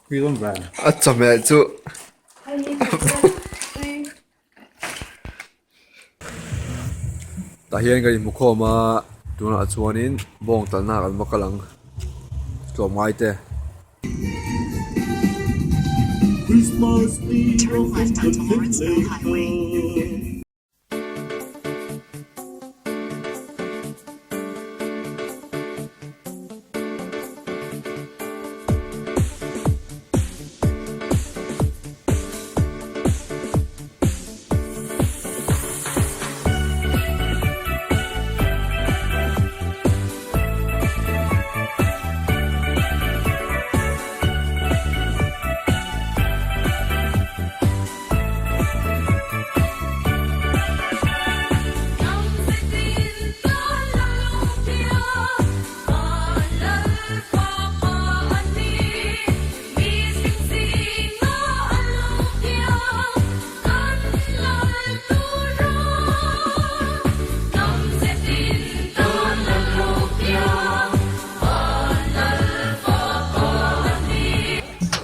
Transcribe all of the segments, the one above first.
A chawhmeh chu tah hian kan inhmu khawm a tunah chuanin bawng talna kan va kal ang tlawmngai te.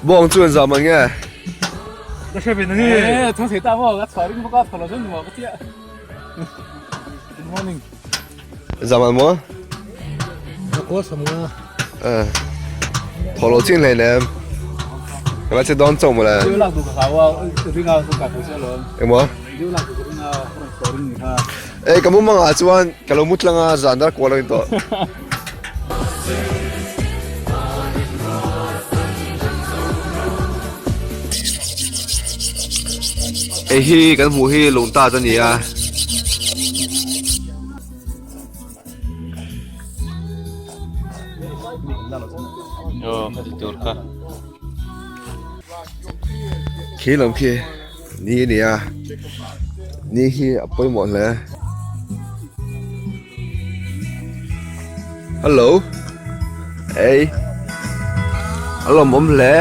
Bawng chu an zam ang nge? Ka hre ve na nge. Eh, thang thei ta maw, ka chhuah ring bawk a, thaw lo chuan maw ka tia. Good morning. Zam an maw? Ka kawl sam nga. Eh. Thaw lo chin hlei nem. Ka la che dawn chauh mawle. Diu lak duh ka hlau a, ring a ka thei sia lawm. Engmaw? Diu lak duh ka ring a, rawn chhuah ring ni kha. Eh, ka mumangah chuan ka lo mu tlang a, zan dar kual a ni tawh. Hei hi kan hmuh hi lung tat a ni a. Khi lam khi ni a ni a ni hi a pawimawh hle. Hello ei a lawmawm hle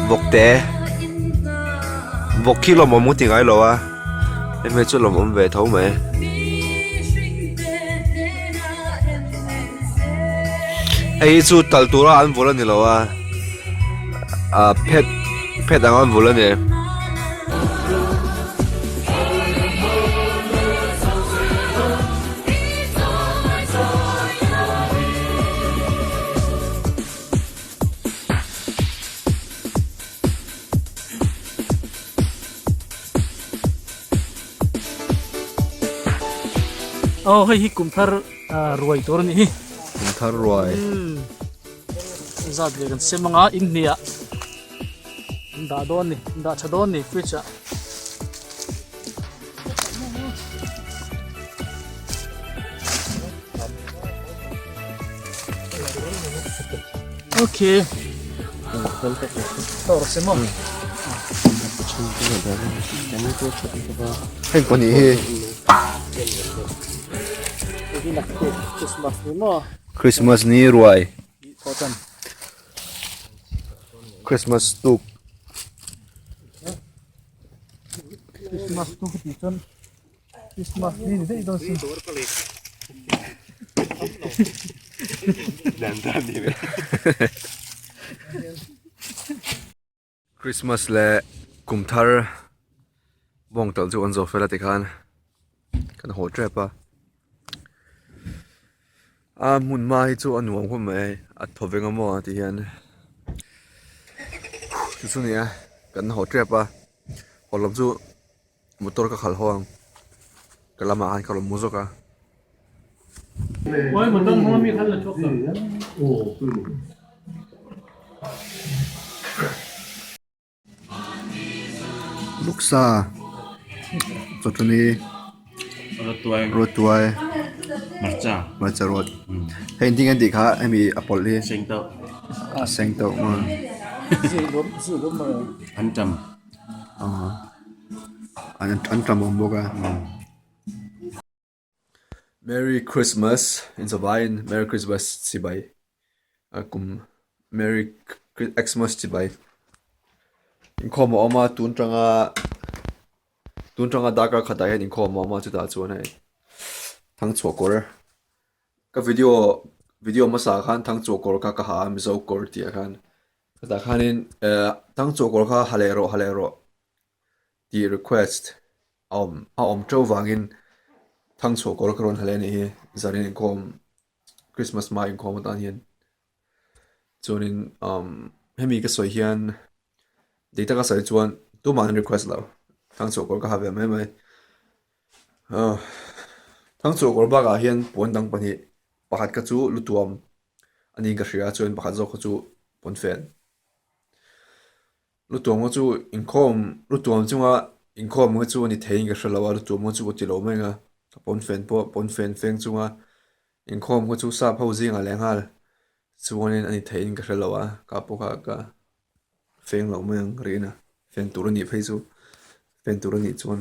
vawk te vawk khi lawmawm ka ti ngai lo a hemi chu lawmawm ve tho mai hei hi chu tal tura an vul a ni lo a ah pet pet ang an vul a ni. Aw hei hi kum thar ruai tur a nih hi. Kum thar ruai. Zat ve kan sem anga in hniah an dah dawn ni an dah tha dawn ni fridge ah. Okay. Heng pahnih hi Christmas ni ruai Christmas tuk Christmas tuk tih chuan Christmas ni ni daih dawn sin. Christmas leh kum thar bawng talh chu an zawh fel a tikhan kan haw tep a a hmun hma hi chu a nuam khawp mai a thaw veng a maw ti hian chu chu nia kan haw tep a haw lam chu motor ka khalh haw ang ka lamah khan ka rawn mu zawk a. Luksa chawchawni rawtuai hmarcha rawt hei engtin nge an tih kha hemi a pawlh hi a seng tawh an tam awm bawk a. Merry Christmas inzawvaiin Merry Christmas chibai a kum Merry Xmas chibai inkhawm a awm a tun tanga tun tanga darkar khatah hian inkhawm a awm a chutah chuan hei thangchhuah kawr ka video video hmasa khan thangchhuah kawr kha ka ha a mizo kawr tih ah khan. Chutah khanin Thangchhuah kawr kha ha leh rawh ha leh rawh tih request a awm a awm teuh vangin Thangchhuah kawr ka rawn ha leh a nih hi zanin inkhawm Christmas hma inkhawm atan hian. Chuanin umm hemi ka sawi hian dik taka sawi chuan tumah an request lo Thangchhuah kawr ka ha ve mai mai. Thangchhuah kawr bakah hian puan dang pahnih pakhat kha chu lutuam a niin ka hria chuan pakhat zawk kha chu pawnfen. Lutuam kha chu inkhawm lutuam chunga inkhawm kha chu a ni theiin ka hre lo a lutuam kha chu ka ti lo mai ang a ka pawnfen pawh pawnfen feng chunga inkhawm kha chu sap ho zingah leh nghal chuanin a ni theiin ka hre lo a ka pawh kha ka feng lo mai ang rihna fen tur a nih phei chu fen tur a nih chuan.